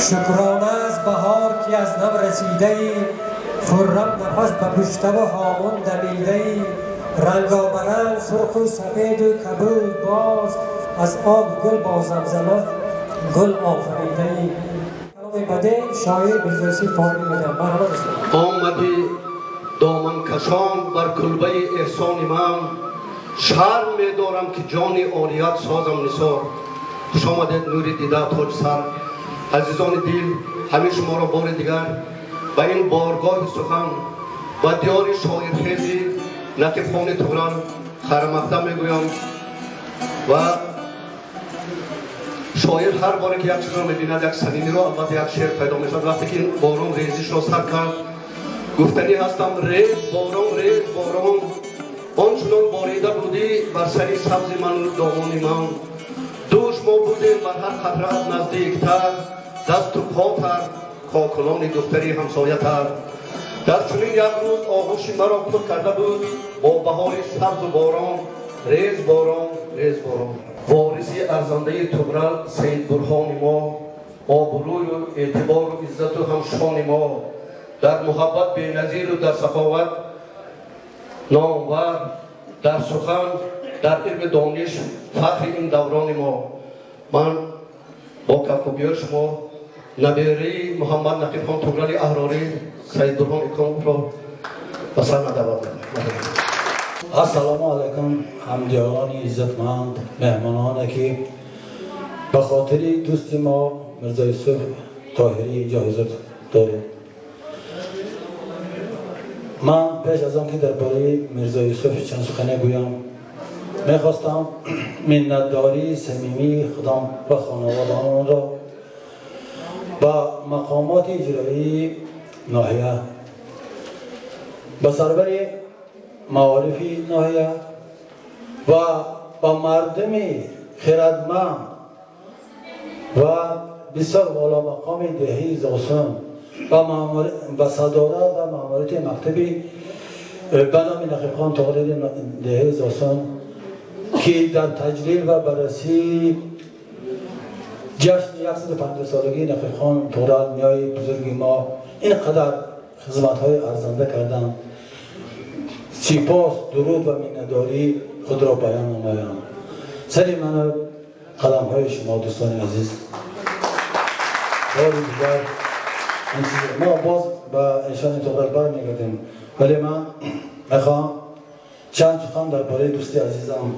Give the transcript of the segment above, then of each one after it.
Шукрона аз баҳор ки аз нав расидаӣ, хуррам нафас ба пуштаву ҳомун дамидаӣ. Рангобаранг сурху сафеду кабуд боз аз об гул бо замзама гул офаридаӣ. Каломи баде шоир Мирзо Юсуф Фомӣ мегӯяд. Марҳамат устод. Омадӣ доманкашон бар кулбаи эҳсони ман, шарм медорам ки ҷони орият созам нисор. Хуш омадед, нури дида, тоҷи сар, азизони дил. Ҳамин шуморо бори дигар ба ин боргоҳи сухан ва диёри шоирхези Нақибхони Туғрал хайрмақдам мегӯям. Ва шоир ҳар боре ки як чизро мебинад, як самимиро, албатта як шеър пайдо мешавад. Вақте ки борон резишро сар кард, гуфтанӣ ҳастам: рез борон, рез борон, он чунон борида будӣ бар сари сабзи ману домони ман. Дӯш мо будем бар ҳар қатраат наздиктар, дасту потар, кокулони духтари ҳамсоятар. Дар чунин як рӯз оғӯши маро пур карда буд бо баҳори сабзу борон. Рез борон, рез борон. Вориси арзандаи Туғрал Саидбурҳони мо, обрӯю эътибору иззату ҳамшони мо, дар муҳаббат беназиру дар саховат номвар, дар сухан, дар илми дониш фахри ин даврони мо. Ман бо кафкӯбиҳои шумо набераи Муҳаммад Нақибхон Туғрали Аҳрорӣ Саидбурҳон Икромовро ба саҳна даъват мекунам. Ассалому алайкум, ҳамдиёрони иззатманд, меҳмононе ки ба хотири дӯсти мо Мирзо Юсуф Тоҳирӣ инҷо ҳузур доред. Ман пеш аз он ки дар бораи Мирзо Юсуф чанд сухане гӯям, мехостам миннатдории самимии худам ва хонаводаонро ба мақомоти иҷроии ноҳия, ба сарвари маорифи ноҳия ва ба мардуми хирадманд ва бисёр воломақоми деҳаи Зосун, ба садорат ва маъмурияти мактаби ба номи Нақибхон Туғрали деҳаи Зосун, ки дар таҷлил ва баррасии ҷашни 150 солагии Нақибхон Туғрал, ниёи бузурги мо, ин қадар хизматҳои арзанда карданд, сипос, дуруд ва миннатдории худро баён намоям. Сари ману қадамҳои шумо, дӯстони азиз. Бори дигар мо боз ба эшони Туғрал бармегардем, вале ман мехоҳам чанд сухан дар бораи дӯсти азизам,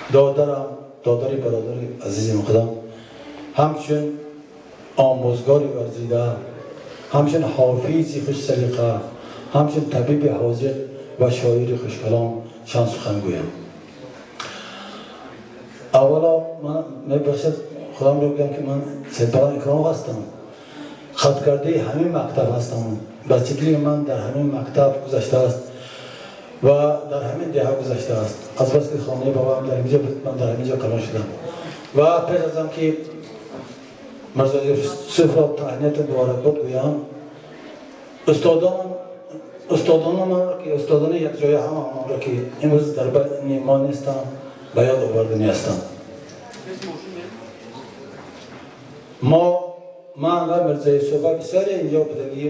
додарам, додари бародари азизим худам, ҳамчун омӯзгори варзида, ҳамчун ҳофизи хушсалиқа, ҳамчун табиби ҳозиқ ва шоири хушкалом чанд сухан гӯям. Аввало ман мебошад худамро гӯям, ки ман Саидбарон Икромов ҳастам, хаткардаи ҳамин мактаб ҳастам. Бачагии ман дар ҳамин мактаб гузаштааст ва дар ҳамин деҳа гузаштааст. Азбаски хонаи бобоам дар инҷо буд, ман дар ҳамин ҷо калон шудам. Ва пеш аз он ки Мирзо Юсуфро таҳнияту муборакбод гӯям, устодонамонро, ки устодони якҷоя ҳамаонро, ки имрӯз дар байни мо нестанд, ба ёд оварданӣ ҳастам. Мо, ман ва Мирзо Юсуф ва бисёре инҷо будагӣ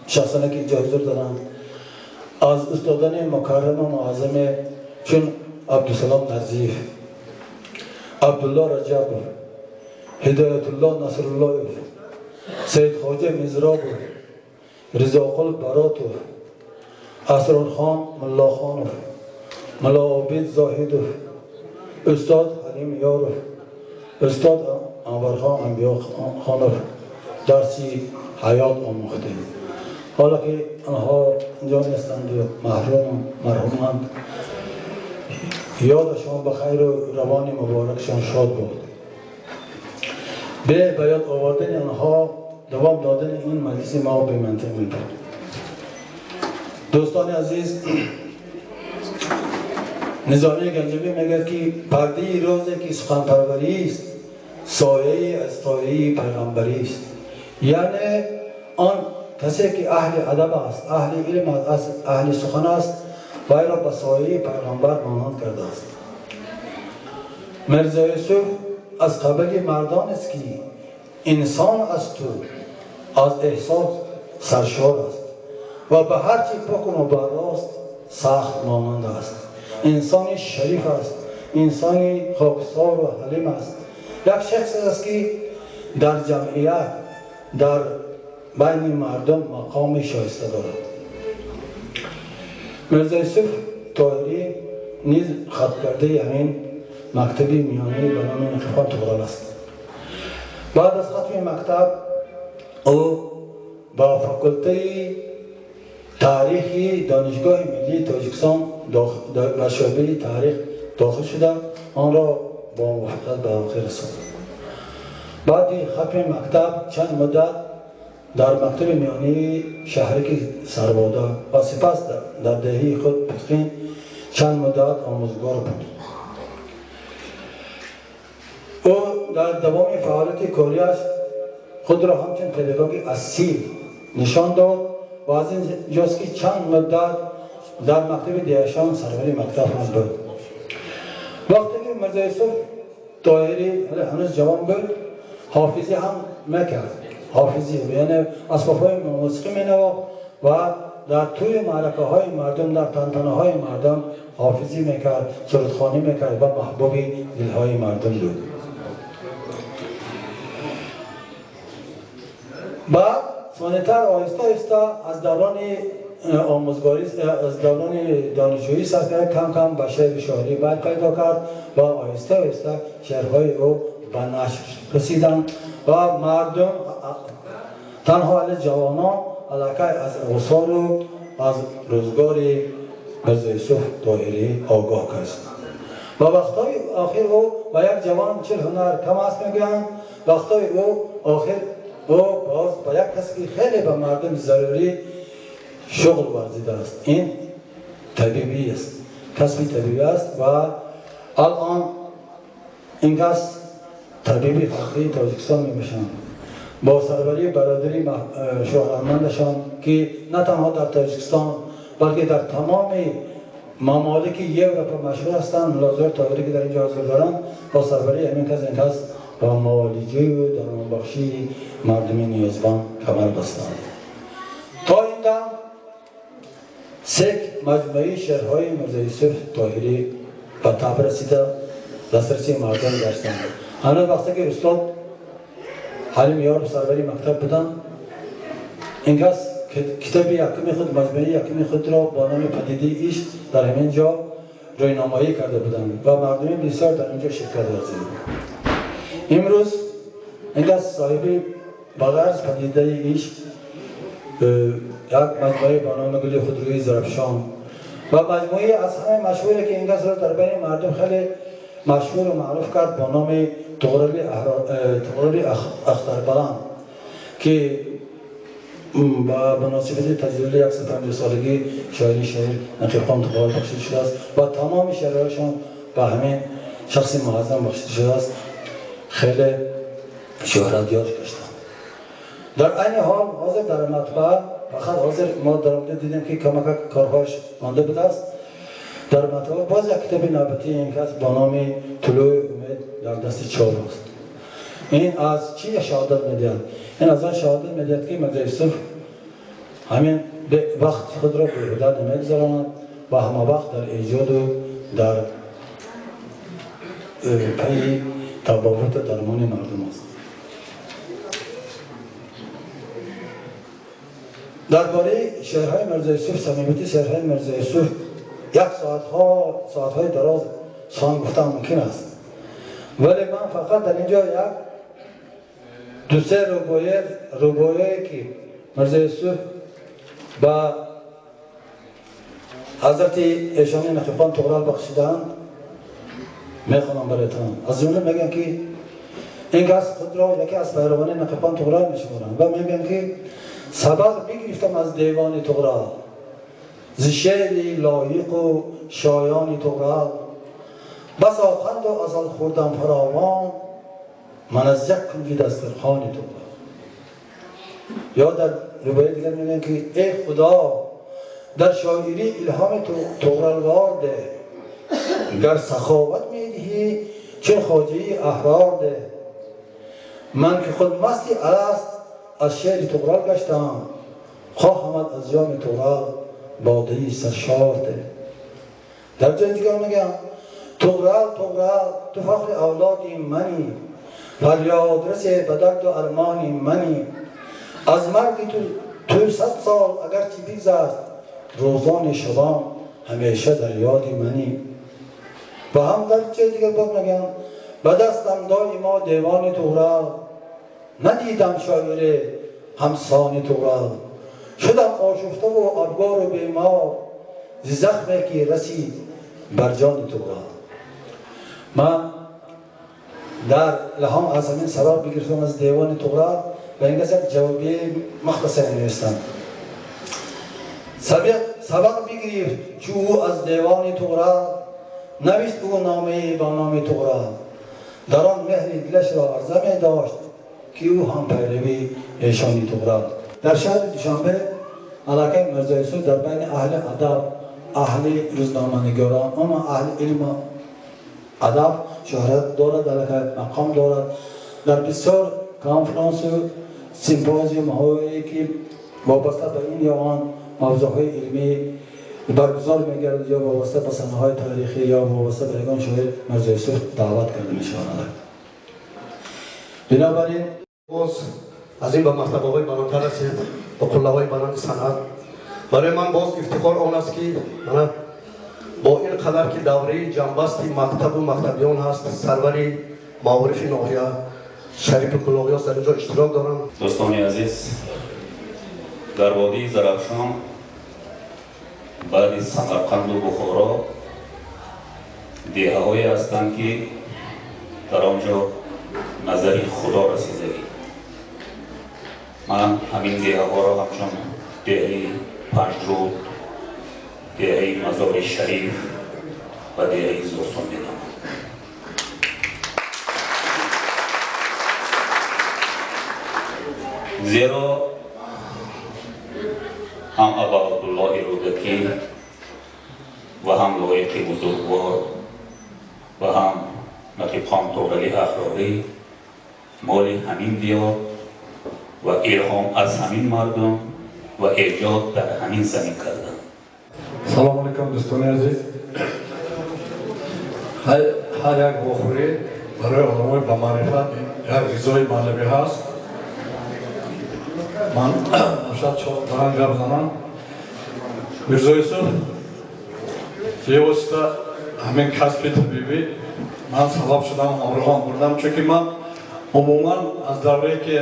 шахсоне ки инҷо ҳузур доранд, аз устодони мукарраму муаззаме чун Абдусалом Нарзиев, Абдулло Раҷабов, Ҳидоятулло Насруллоев, Саидхоҷа Мизробов, Ризоқул Баротов, Асрорхон Муллохонов, Муллообид Зоҳидов, устод Ҳалим Ёров, устод Анвархон Анбиёхонов дарси ҳаёт омӯхтем. Ҳоло ки онҳо инҷо нестанду маҳрум марҳуманд, ёдашон ба хайру равони муборакшон шод буд. Ба ёд овардани онҳо давом додани ин маҷлиси мо бемантиқ мебуд. Дӯстони азиз, Низомии Ганҷавӣ мегӯяд, ки пардаи розе ки суханпарварист, сояи аз сояи пайғамбарист. Яъне он касе ки аҳли адаб аст, аҳли илм аст, аҳли сухан аст, вайро ба сояи пайғамбар монанд кардааст. Мирзо Юсуф аз қабили мардон аст, ки инсон аст ӯ аз эҳсос саршор аст ва ба ҳар чи пок ва мубаррост сахт монанд аст. Инсони шариф аст, инсони хоксор ва ҳалим аст. Як шахс аст, ки дар ҷамъият, дар байни мардум мақоми шоиста дорад. Мирзо Юсуф Тоҳирӣ низ хатмкардаи ҳамин мактаби миёнӣ ба номи Нақибхон Туғрал аст. Баъд аз хатми мактаб ӯ ба факултаи таърихи Донишгоҳи миллии Тоҷикистон ба шӯъбаи таърих дохил шуда, онро бо муваффақият ба охир расонд. Баъди хатми мактаб чанд муддат дар мактаби миёнии шаҳраки Сарбода ва сипас дар деҳаи худ Путқин чанд муддат омӯзгор буд. Ӯ дар давоми фаъолияти кориаш худро ҳамчун педагоги асил нишон дод ва аз ин ҷост, ки чанд муддат дар мактаби деҳашон сарвари мактаб ҳам буд. Вақте ки Мирзо Юсуф Тоҳирӣ ҳанӯз ҷавон буд, ҳофизӣ ҳам мекард. Ҳофизӣ яъне асбобҳои мусиқӣ менавохт ва дар тӯи маъракаҳои мардум, дар тантанаҳои мардум ҳофизӣ мекард, сурудхонӣ мекард ва маҳбуби дилҳои мардум буд. Баъд сонитар оҳиста оҳиста аз даврони омӯзгорӣ, аз даврони донишҷӯӣ сар карда, кам кам ба шеъру шоирӣ байл пайдо кард ва оҳиста оҳиста шеърҳои ӯ ба нашр расиданд ва мардум, танҳо али ҷавонон, аллакай аз осору аз рӯзгори Мирзо Юсуф Тоҳирӣ огоҳ карданд. Ва вақтҳои охир ӯ ба як ҷавон 40 ҳунар кам аст мегӯянд. Вақтҳои ӯ охир ӯ боз ба як касби хеле ба мардум зарурӣ шуғл варзидааст. Ин табибӣ аст, касби табибӣ аст ва алон ин кас табиби халқии Тоҷикистон мебошанд. Бо сарварии бародари шоҳармандашон, ки на танҳо дар Тоҷикистон, балки дар тамоми мамолики Европа машҳур ҳастанд, Муллозода Тоҳирӣ, ки дар инҷо ҳузур доранд, бо сарварии ҳамин кас ин кас ба муолиҷаю дармонбахшии мардуми ниёзманд камар бастанд. То ин дам се маҷмӯаи шеърҳои Мирзо Юсуф Тоҳирӣ ба таб расида, дастраси мардум гаштанд. Ҳанӯз вақте ки устод Ҳалим Ёров сарвари мактаб буданд, ин кас китоби якуми худ, маҷмӯаи якуми худро бо номи Падидаи ишқ дар ҳамин ҷо рӯйномоӣ карда буданд ва мардуми бисёр дар ин ҷо ширкат варзиданд. Имрӯз ин кас соҳиби ба ғайр аз Падидаи ишқ як маҷмӯае бо номи Гули худрӯи Зарафшон ва маҷмӯае аз ҳамаи машҳуре, ки ин касро дар байни мардум хеле машҳуру маъруф кард, бо номи Туғрали Ахтарбаланд, ки ба муносибати таҷлили 150 солагии шоири шаҳир Нақибхон Туғрал бахшида шудааст ва тамоми шеърҳояшон ба ҳамин шахси муаззам бахшида шудааст, хеле шӯҳратёр гаштанд. Дар айни ҳол ҳозир дар матбаа, фақат ҳозир мо дар омада дидем, ки камакак корҳояш монда будааст, дар матбаа боз як китоби навбатии ин кас бо номи Тулӯи умед дар дасти чоп аст. Ин аз чӣ шаҳодат медиҳад? Ин аз он шаҳодат медиҳад, ки Мирзо Юсуф ҳамин вақт худро беҳуда намегузаронад ва ҳама вақт дар эҷоду дар пайи табобату дармони мардум аст. Дар бораи шеърҳои Мирзо Юсуф, самимияти шеърҳои Мирзо Юсуф як соатҳои дароз сухан гуфтан мумкин аст, вале ман фақат дар ин ҷо як ду-се рубоие, ки Мирзо Юсуф ба ҳазрати эшони Нақибхон Туғрал бахшидаанд, мехонам бароятон. Аз ҷумла мегӯям, ки ин кас худро яке аз пайравони Нақибхон Туғрал мешуморанд ва мегӯям, ки сабақ бигирифтам аз девони Туғрал, зи шеъри лоиқу шоёни Туғрал, басо қанду асал хӯрдам фаровон, ман аз як кунҷи дастархони Туғрал. Ё дар рубоии дигар мегӯянд, ки эй Худо, дар шоирӣ илҳоми Туғралвор деҳ, гар саховат медиҳӣ چون خواجه‌ای احرار ده. من که خود مستی الست از شعر طغرل گشتم، خواهم از جام طغرل باده‌ای سرشار ده. در جای دیگر میگم طغرل طغرل تو فخر اولادی منی، فریاد رس به درد و ارمانی منی. از مرگ تو 100 سال اگرچه بگذشت، روزان شبان همیشه در یاد منی. و هم در جای دیگر باز میگم به دستم دایما دیوان طغرل، ندیدم شاعر همسان طغرل. شدم آشفته و ابگار و بیمار، ز زخمی که رسید بر جان طغرل. من در الهام از همین سراب بگرفتم از دیوان طغرل و این یک جوابی مختصر نوشتم. سبق بگرفت چو او از دیوان طغرل، نوشت او نامه با نام طغرل. در آن مهر دلش را عرضه می داشت که او هم پیروی ایشانی طغرل. در شهر دوشنبه علاقه میرزا یوسف در بین اهل ادب، اهل روزنامه‌نگاران، اما اهل علم ادب شهرت دارد، علاقه مقام دارد. در بسیار کنفرانس و سیمپوزیوم هایی که وابسته به این یا آن موضوعهای علمی برگزار می‌گردد یا وابسته به صحنه‌های تاریخی یا وابسته به یگان شاعر، میرزا یوسف دعوت کرده می‌شوند. بنابراین باز از این به مرتبه‌های بالاتر رسید، به قله‌های بلند صنعت. برای من باز افتخار آن است که من با این قدر که دوره جنبستی مکتب و مکتبیان هست، سروری معارف ناحیه شریف کلاغی در اینجا اشتراک دارم. دوستان عزیز، در وادی زرافشان بعد از سمرقند و بخارا деҳаҳое ҳастанд ки дар он ҷо назари худо расидагӣ. Ман ҳамин деҳаҳоро ҳамчун деҳаи Панҷруд, деҳаи Мазори Шариф ва деҳаи Зосон медонам. Зеро ҳам Абу Абдуллоҳи Рӯдакӣ ва ҳам Лоиқи бузургвор ва ҳам Нақибхон Тоғали Аҳрорӣ моли ҳамин диёр ва илҳом аз ҳамин мардум ва эҷод дар ҳамин замин карданд. Салом алейкум дӯстони азиз. Ҳар як вохӯрӣ барои одамои ба маърифат як ғизои маънавӣ ҳаст. Ман шояд чор гап занам. Мирзо Юсуф бевосита ҳамин касби табибӣ ман сабаб шудам, ҳамроҳам бурдам, чунки ман умуман аз даврае ки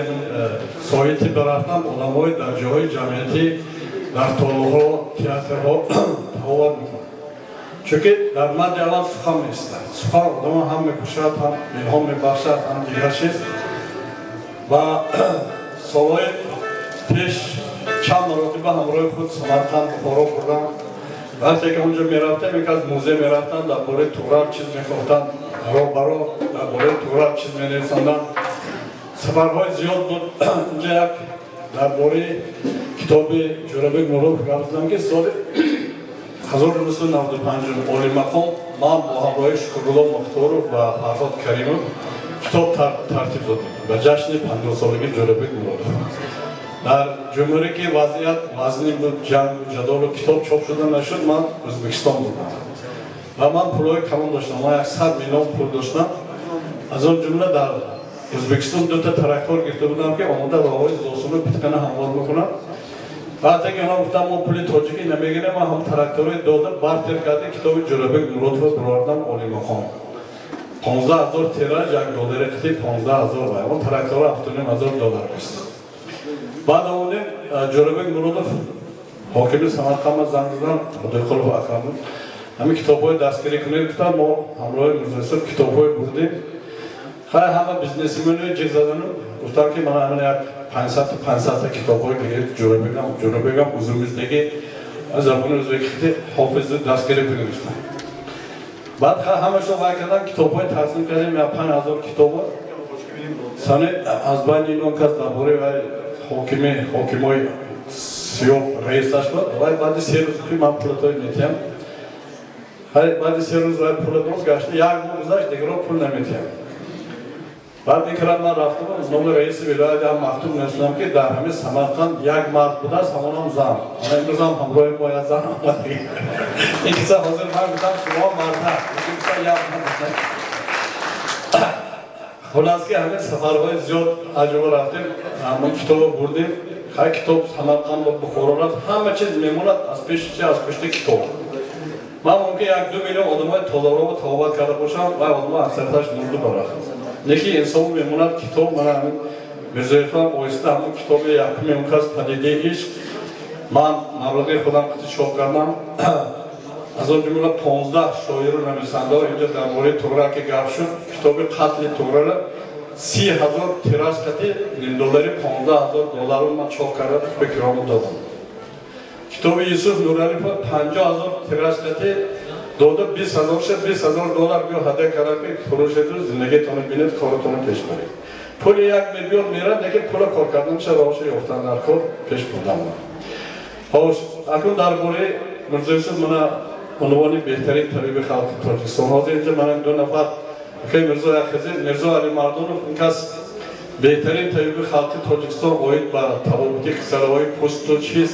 соҳаи тиб рафтам, одамҳои дар ҷоҳои ҷамъиятӣ, дар толорҳо, театрҳо таовар мекунам, чунки дар мадди аввал сухан меистад. Сухан одамон ҳам мекушад, ҳам илҳом мебахшад, ҳам дигар чиз. Ва солҳои пеш чанд маротиба ҳамроҳи худ Самарқанд, Бухоро бурдам. Вақте ки онҷо мерафтем, як аз музей мерафтам, дар бораи Туғрал чиз мехофтам, баро дар бораи Туғрал чиз менависандам. Сафарҳои зиёд буд. Инҷа як дар бораи китоби Ҷӯрабек Муродов гап задам, ки соли 1995 олимақом ман бо ҳамроҳи Шукрулло Мухторов ва Фарҳод Каримов китоб тартиб додем ба ҷашни 50-солагии Ҷӯрабек Муродов. Дар ҷумҳурӣ ки вазъият вазнин буд, ҷангу ҷадолу, китоб чоп шуда нашуд, ман Ӯзбекистон будам ва ман пулҳои калон доштам. Ман 100 миллион пул доштам. Аз он ҷумла дар Ӯзбекистон дута трактор гирифта будам, ки омода роҳҳои Зосуну Питқана ҳамвор мекунам. Вақте ки онҳо гуфтанд мо пули тоҷикӣ намегирем, ман ҳам тракторҳои дода бартер карда китоби Ҷӯрабек Муродовро баровардам олимақом. 15 000 тираж, як доллари қитӣ 15 000 вай. Он тракторҳо 7,5 ҳазор доллар кушт. Баъд омадем Ҷӯрабек Муродов ҳокими Самарқандма занг задан, Худойқулов Акрам буд. Ҳамин китобҳои дастгирӣ кунед гуфтанд, мо ҳамроҳи Мирзо Юсуф китобҳои бурдем. Хай ҳама бизнесменои ҷиғ задану гуфтанд, ки ман ҳамин як 500 китобҳои бигиред Ҷӯрабекам, Ҷӯрабекам узумиздагӣ забони ӯзбекӣ ҳофизи дастгирӣ кунед гуфтанд. Баъд ҳамашон вай кардан, китобҳои тақсим кардем, як 5000 китобо. Сани аз байни инон кас дар бораи вай ҳокимои сиёҳ раисаш буд. Вай баъди 3 рӯз ки ман пулатои метиҳам, Баъди 3 рӯз вай пула дод, гашта як моҳ гузашт, дигаро пул наметиҳам. Баъд ин кара ман рафтам, номи раиси вилоят ҳам мактуб навиштам, ки дар ҳамин Самарқанд як мард будааст, ҳамонам зан. Ана имрӯз ҳам ҳамроҳи мо як зан омад. Ин киса ҳозир ман гуфтам шумо марда, ин киса як мард. Хулас ки ҳамин сафарҳои зиёд аҷоба рафтем, ҳамон китобро бурдем. Хай китоб Самарқанд ва Бухоро рафт, ҳама чиз мемонад аз пеши чи, аз пушти китоб. Ман мумкин 1-2 миллион одамои толорову тавобат карда бошам, вай одамо аксарияташ мурду барафт. Лекин инсон мемонад китоб, мана ҳамин Мирзоевам оҳиста ҳамон китоби якуми он кас падидаи ишқ, ман маблағи худам қити чоп кардам. Аз он ҷумла 15 шоиру нависандаҳо инҷо дар бораи Туғра ки гап шуд, китоби қатли Туғрара 30 000 тираж қати нимдоллари 15 000 долларро ман чоп карда ба кирому додам. Китоби Юсуф Нуралипов 50 000 тираж қати дода 20 000 шуд, 20 000 доллар гӯ ҳадя карда ки фурӯшеду зиндагитонро бинед, коротонро пеш баред. Пули як миллион мерад, лекин пула кор карданша роҳашо ёфтан дар кор пеш бурдан. Хош, акнун дар бораи Мирзо Юсуф мана унвони беҳтарин табиби халқи Тоҷикистон. Ҳозир инҷа мана 2 нафар, акай Мирзо Яхизӣ, Мирзо Алимардонов, ин кас беҳтарин табиби халқи Тоҷикистон оид ба табобати кисалаҳои пӯсту чиз.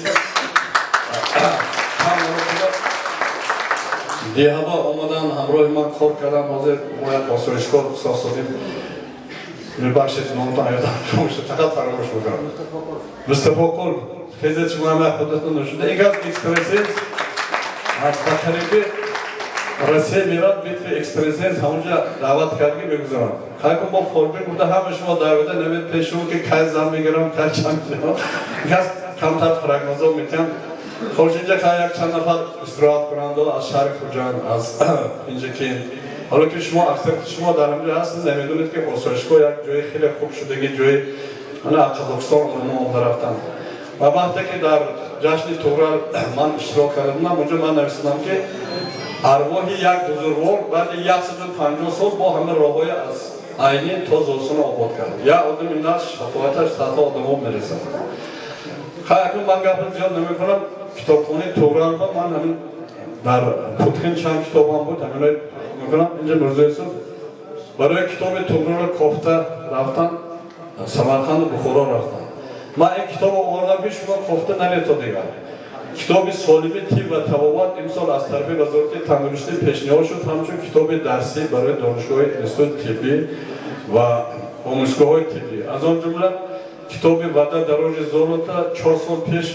Деҳаба омадан, ҳамроҳи ман кор кардан, ҳозир мо як осоишгоҳ сохтодем. Мебахшед, номтон ёдам шуд, фақат фаромӯш мекунам. Мустафо Қул, хезед шумо ҳам як худатон нушуда. Ин кас экстрасенс, аз ба тариқи Россия мерад, битви экстрасенс ҳамонҷа даъват кард ки мегузарам. Хайкун бо форбин гуфта ҳама шумо даъвата навед пеши ӯ ки кай зан мегирам, кай чанд мегирам. Ин кас камтар прогнозо метиҳам. Хош инҷа хай як чанд нафар истироҳат кунанд аз шаҳри Хуҷанд, аз инҷа ки ҳоло ки шумо аксарияти шумо дар ҳамҷо ҳастед, намедонед ки осоишгоҳ як ҷои хеле хуб шудаги ҷои ана аз Қазоқистон одамо омада рафтанд. Ва вақте ки дар ҷашни Туғра ман иштирок карда будам, онҷо ман навиштам ки арвоҳи як бузургвор баъди 150 сол бо ҳама роҳҳои аз Айнӣ то Зосуна обод кард. Як одами нас шафоаташ садҳо одамо мерасад. Хай акнун ман гапро зиёд намекунам. Китобхонаи Туғралро ман ҳамин дар Путхин чанд китобам буд, ҳаминҳои мекунам. Инҷа Мирзо Юсуф барои китоби Туғраро кофта рафтан, Самарқанду Бухоро рафтан. Ман ин китобро овардам ки шумо кофта нарето дигар. Китоби солими тиб ва табобат имсол аз тарафи Вазорати тандурустӣ пешниҳод шуд ҳамчун китоби дарсӣ барои донишгоҳи институти тиббӣ ва омӯзгоҳҳои тиббӣ. Аз он ҷумла китоби Вада дорожи золота 4 сол пеш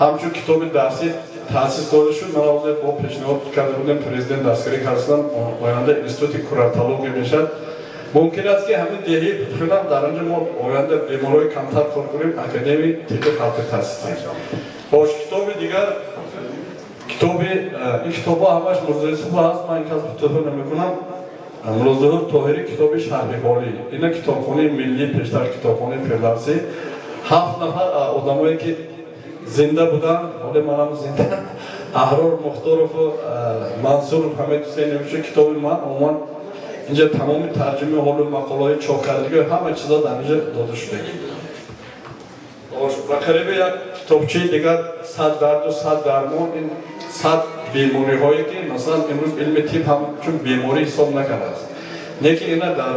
ҳамчун китоби дарсӣ таъсис дода шуд. Ман ҳозир бо пешниҳод карда будем, президент дастгирӣ кардам, оянда институти куратология мешавад. Мумкин аст ки ҳамин деҳаи Путхинам дар онҷо мо оянда беморҳои камтар кор кунем, академияи тибби халқӣ таъсис диҳем. Хош, китоби дигар, китоби, ин китобҳо ҳамаш Мирзо Юсуф ҳаст, ман ин кас туҳфа намекунам. Мирзоҳур Тоҳирӣ китоби шаҳри ҳолӣ. Ина китобхонаи миллӣ, пештар китобхонаи Фирдавсӣ. 7 нафар одамое ки зинда буданд, ҳоле манам зинда, Аҳрор Мухторову Мансуров Ҳамид Ҳусейн навишта китоби ман, умуман инҷа тамоми тарҷумаи ҳолу мақолаҳои чопкардагӣ ҳама чизо дар инҷа дода шудагӣ. Ба қариби як китобчаи дигар 100 дарду 100 дармон, ин 100 бемориҳое ки масалан имрӯз илми тиб ҳамчун беморӣ ҳисоб накардааст. Не ки ина дар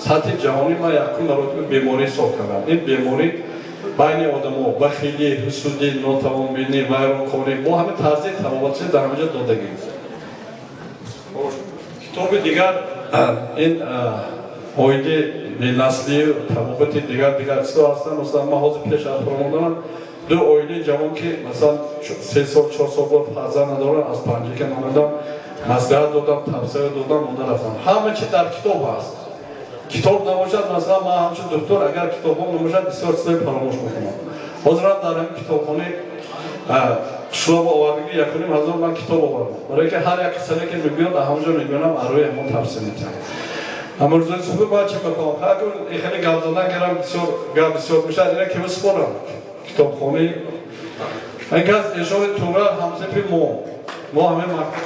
сатҳи ҷаҳонӣ ман якум маротиба беморӣ ҳисоб кардам. Ин беморӣ байни одамо бахилӣ, ҳусудӣ, нотавонбинӣ, вайронкорӣ бо ҳамин тарзи табобатши дар ҳамаҷо додагӣ. Китоби дигар ин оиди бенаслӣ, табобати дигар дигар чизҳо ҳастанд. Масалан ман ҳозир пеш аз фуромаданам 2 оилаи ҷавон ки масалан 3 сол, 4 сол бор фарзанд надоранд, аз Панҷакент омадам, маслиҳат додам, тавсия додам, монда рафтам. Ҳама чи дар китоб ҳаст. Китоб набошад, масалан ман ҳамчун доктор агар китобҳо набошад, бисёр чизҳои фаромӯш мекунам. Ҳозирам дар ҳамин китобхонаи қишлоқ овардагӣ 1500 ман китоб овардам. Барои ки ҳар як касале ки мебиёд, ҳамонҷо мебинам, арӯи ҳамон тавсия метиҳам. Мирзо Юсуф ман чӣ мехоҳам? Ҳар кун хеле гап задан кардам, бисёр гап бисёр мешавад. Ина ки бисупорам китобхонаи ин кас эшони Туғра ҳамсинфи мо. Мо ҳамин мактаб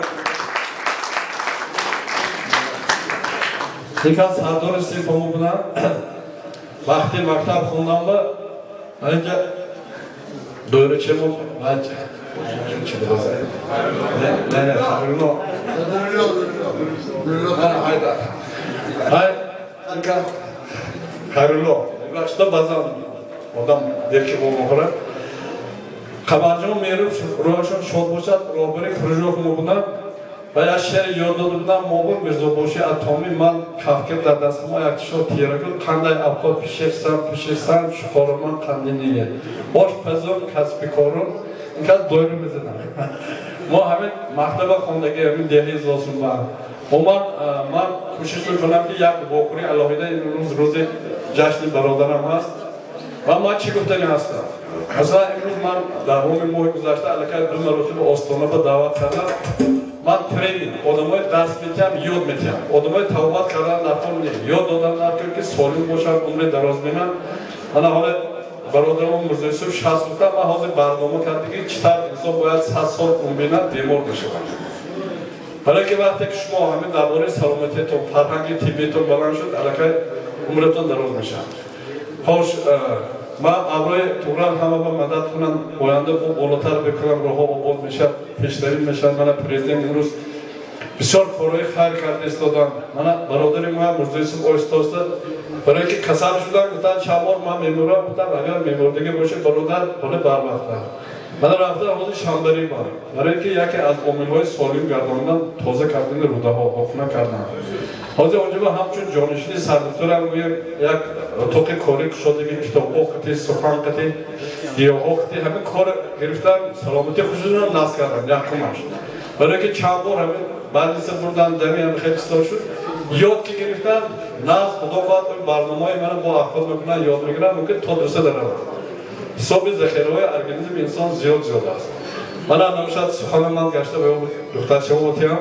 ин кас сардори синфамо буданд. Вақти мактаб хондам ба инҷа доирачамо чӣ буд? Не, не, не, Хайрулло, бахшида баъзан одам дерки бо мехӯрад. Қамарҷон Меҳров рӯҳашон шод бошад, роҳбари кружок мо буданд ва як шеър ёд дода буданд. Мобур Мирзобоши Атоми ман кафкир дар дасти мо як тишо тира куд, қандай авқот пиширсам, пиширсам, чуқориман қандиние. Ош пазон, касби корум, ин кас дойру мезанам. Мо ҳамин мактаба хондагӣ, ҳамин деҳаи Зосунба. Омад, ман кӯшиш мекунам ки як вохӯрии алоҳида имрӯз рӯзи ҷашни бародарам ҳаст ва ман чӣ гуфтанӣ ҳастам? Масалан, имрӯз ман дар ҳоми моҳи гузашта аллакай ду маротиба Остона ба даъват кардам. Ман тренинг, одамои дарс метиҳам, ёд метиҳам. Одамои тавбат кардан даркор не, ёд додан даркор ки солим бошанд, умри дароз бинанд. Мана ҳоле бародарам Мирзо Юсуф 60 гуфтам, ман ҳозир барнома кардам ки чӣ тавр инсон бояд 100 сол умр бинад, бемор нашавад. Барои ки вақте ки шумо ҳамин дар бораи саломатиятон, фарҳанги тиббиятон баланд шуд, аллакай умратон дароз мешавад. Хош, ман аврои Туғрал ҳама ба мадад кунанд, оянда бо болотар бикунам, роҳҳо обод мешавад, пешравӣ мешавад. Мана президент имрӯз бисёр корҳои хайр карда истоданд. Мана бародари ман Мирзо Юсуф оҳиста оҳиста барои ки касал шуданд, гуфтанд чанд бор ман мемурам, гуфтам агар мемурдагӣ бошад бародар, ҳоле барвақта. Мана рафта ҳозир шанбарӣ ман, барои ки яке аз омилҳои солим гардондан тоза кардани рӯдаҳо, ҳокуна кардан. Ҳозир онҷо ҳамчун ҷонишини сардухтурам гӯем як отоқи корӣ кушодагӣ, китобҳо қити, сухан қити, гиёҳҳо қити, ҳамин кор гирифтан, саломатии худшонам насб кардан якумаш. Барои ки чанд бор ҳамин баъдиса бурдан, дами ҳам хеле чизо шуд, ёд ки гирифтан, насб худо хоҳад барномаҳои мана бо ахвот мекунанд, ёд мегиранд, мумкин то дуса даравад. Ҳисоби захираҳои организми инсон зиёд зиёд аст. Мана намошад сухани ман гашта ба духтарчаҳо отиям.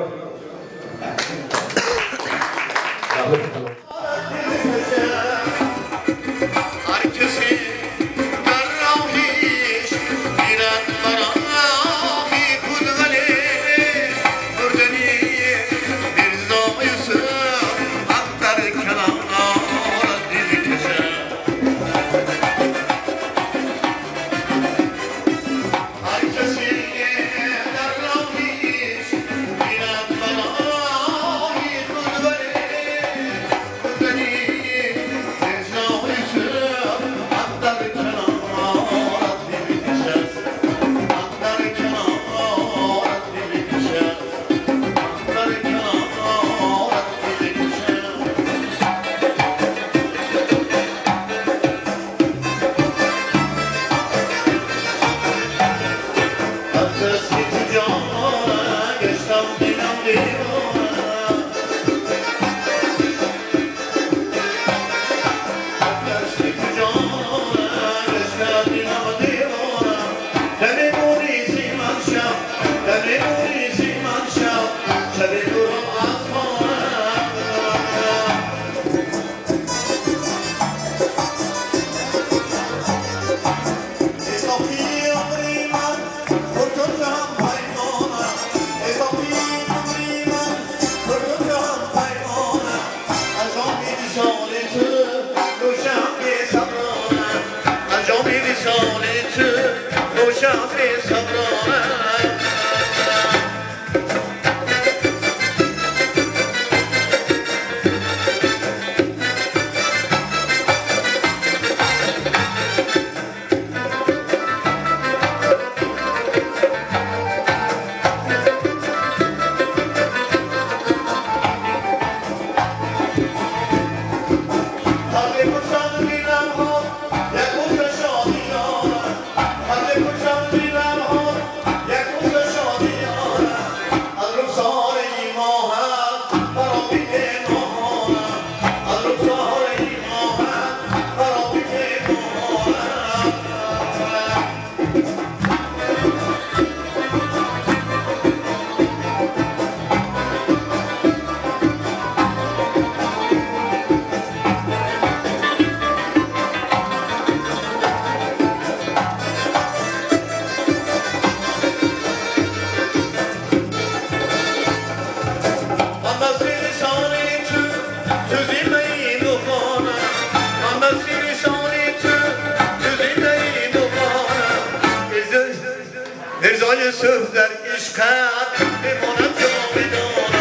Mirzai Yusuf در عشقت بماند جاودانه.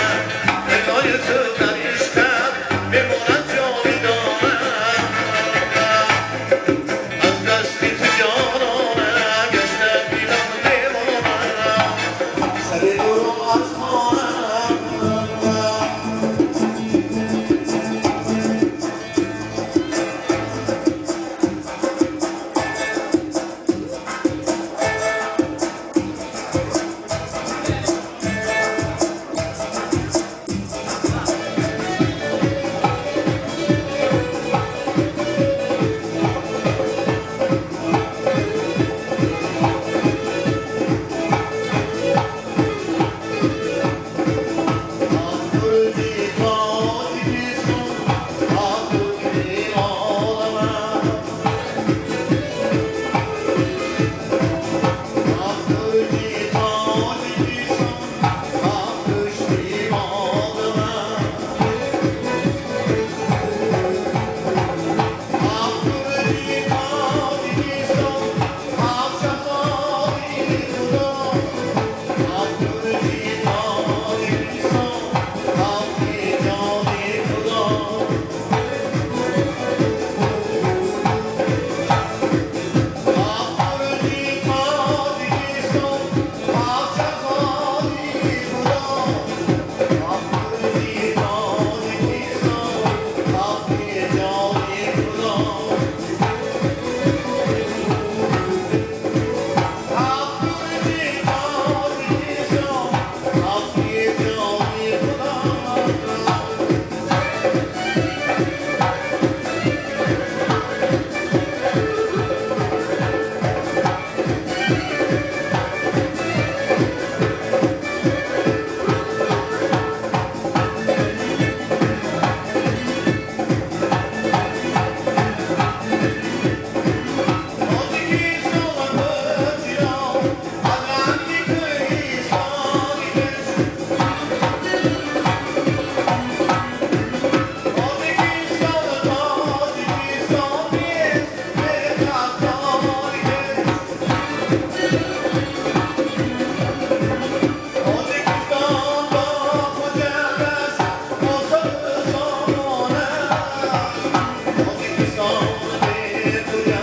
Мегӯям.